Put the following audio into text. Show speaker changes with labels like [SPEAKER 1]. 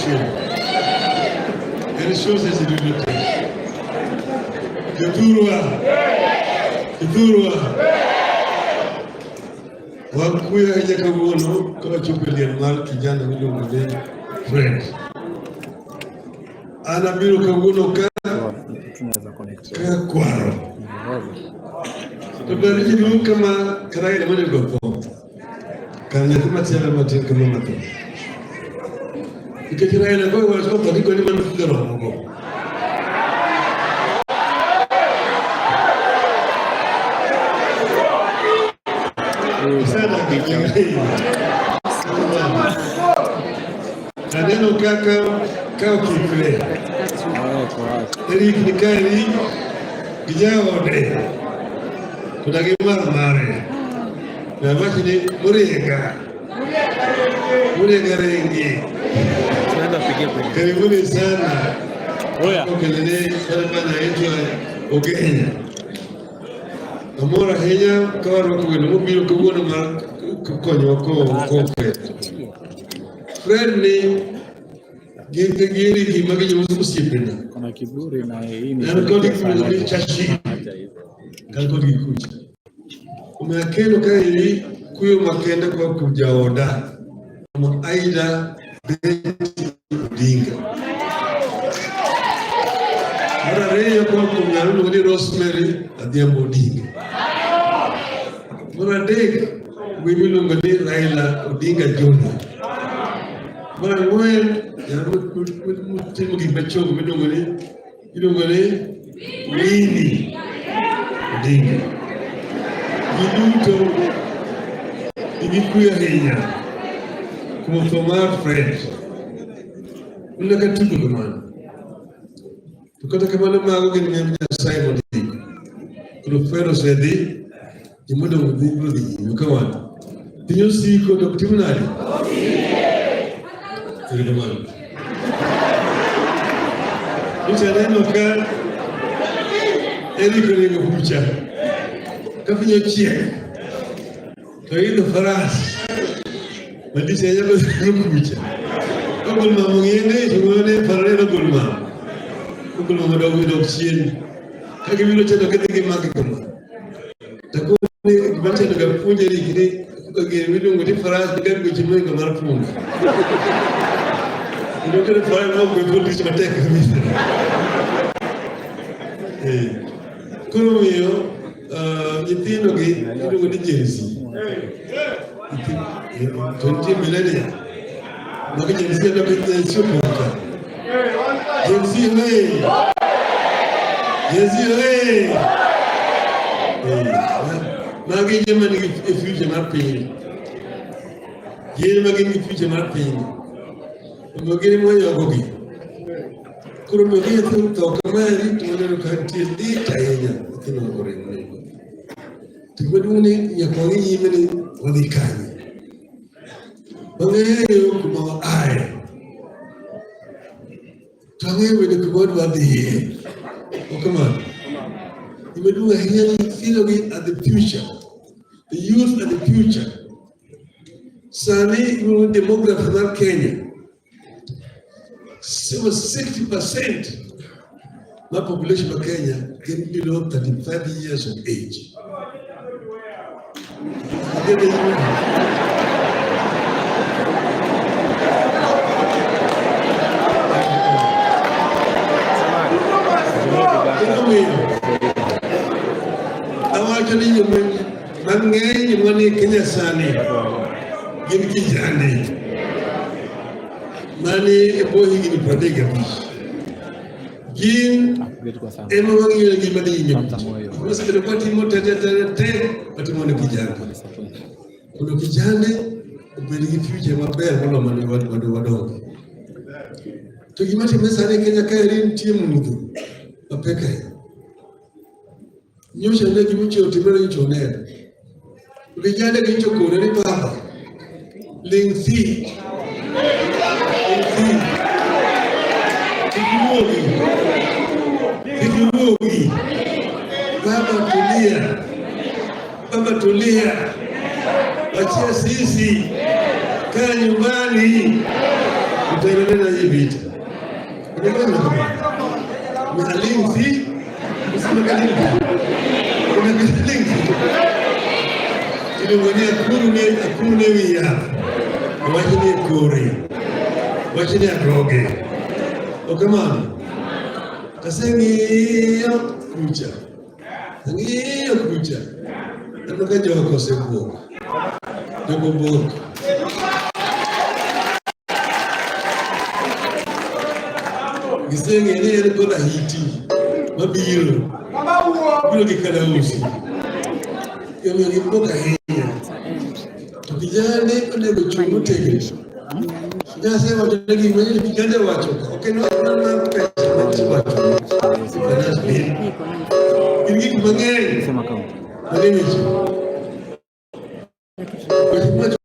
[SPEAKER 1] Show. En show seche duto te. Jothurwa. Jothurwa. Wakuyo ahinya kawuono ka wachopo e liel mar kijana miluongo ni Fred. An abiro kawuono ka
[SPEAKER 2] Tunaweza connect.
[SPEAKER 1] kaka kwaro. To ber ji duong' kama Raila monego otho. Kar nyathi machielo matin kama matho. Nikech Raila go wach otho ni koni mano kinde romogo. Sana Aneno kaka ka okikre. Eric ni kaeri gi jaode koda gi mar mare. Nawacho ni Muriega. Muriega ringi.
[SPEAKER 2] Tunaenda pigia kwenye.
[SPEAKER 1] Karibuni sana.
[SPEAKER 2] Oya.
[SPEAKER 1] Kelele sana anaitwa Ugenya. Amor ahinya ka warwako welo mobiro kawuono mar konyowa kowo Fred. Fred ni gin gini gima ginyalo osiepena.
[SPEAKER 2] Kuna kiburi na hii ni
[SPEAKER 1] En kod gima iluongo ni chachi. Kan kod gi kucha. Omiyo akelo kaeri kuyo makende koa kuom jaoda Mama Aida Betty Odinga. Mar ariyo koa kuom nyar miluongo ni Rosemary Adhiambo Odinga. Mar adek wuoyi miluongo ni Raila Odinga Junior. Mar ang'wen nyar motimo gik machon miluongo ni Winnie Odinga. Giduto nigi kuyo ahinya kuom tho mar Fred. Unaka tugo kamano. To kata kamano mago gin ng'e Nyasaye mondiko. Koro Fred osedhi, jomodong' dhi biro dhi nyime kamano. Piny osiko to ok tim nade? Erokamano. Nyocha aneno ka Eric oringo kucha ka piny ochiek to idho faras malich ahinya kodhi kucha. Ogol mama ng'ene to ng'one parore nogol mama. Ogol mama dog dok chien. Ka gibiro chano kidhi gimake kama. To koni gima chano ga puonj Eric ni gini miluongo ni faras ni kar weche moingo mar punda. Kendo kendo faras ma ok thuol tich matek kabisa. Eh. Koro omiyo nyithindo gi iluongo ni Gen Z. To nitie millennial. Magi Gen Z to Gen Z opong' ka. Gen Z hey! Gen Z hey! Eh, magi joma nigi future mar piny. Gin ma gin gi future mar piny. Omiyo gin ema wayogogi. Koro omiyo ka nyathi otho kamaeri to waneno ka nitie lit ahinya nyithindo oringo nindo. To gima duong' ni nyaka wang'i nyime ni wadhi kanye. Wang'eyo kuma waaye. To wang'eyo bende kuma wadwa dhiye. Ok kamano? Gima duong' ahinya ni nyithindogi are the future. The youth are the future. Sani iluongo ni demography mar Kenya. Over 60% mar population mar Kenya gin below 35 years of age. Agende nyime. Emomiyo awacho ni joma mang'eny manie Kenya sani gin kijande mani e bwo higni 35. Gin ema wang'iyo gima dhi nyime. Wasebedo kwatimo te te te te watimo ne kijande mondo kijande obed gi future maber moloyo mane wadongo. To gima timore sani e Kenya kaeri nitie mudho mapek ahinya. Nyocha ne gima ochiwo timore nyocha oneno. Vijana ginjo kone ni baba ling' thi ling' thi kik iwuogi kik iwuogi baba tulia baba tulia wachia sisi kaa nyumbani. Kendo ne vita. Odekamano kamano. Aling thi, aling thi. Aling thi. Iluongo ni akuru ne akuru ne wi yath. Wach ni kore. Wach ni agoge. Ok kamano. Aseng'iyo kucha. Ang'iyo kucha. Aneno ka jogo osebwok. Jogo bwok. Giseng'eyo ni en kod ahiti mabiro. Biro gi kalausi. Omiyo gibuok ahinya. To kijana onego chung' motegno. Nyasaye wacho ne gik manyien kijana wacho ok en wach mar pesa ma ji wacho. Finance bill. Gin gik mang'eny
[SPEAKER 2] Sema kaunti.
[SPEAKER 1] mang'eny weche. Wach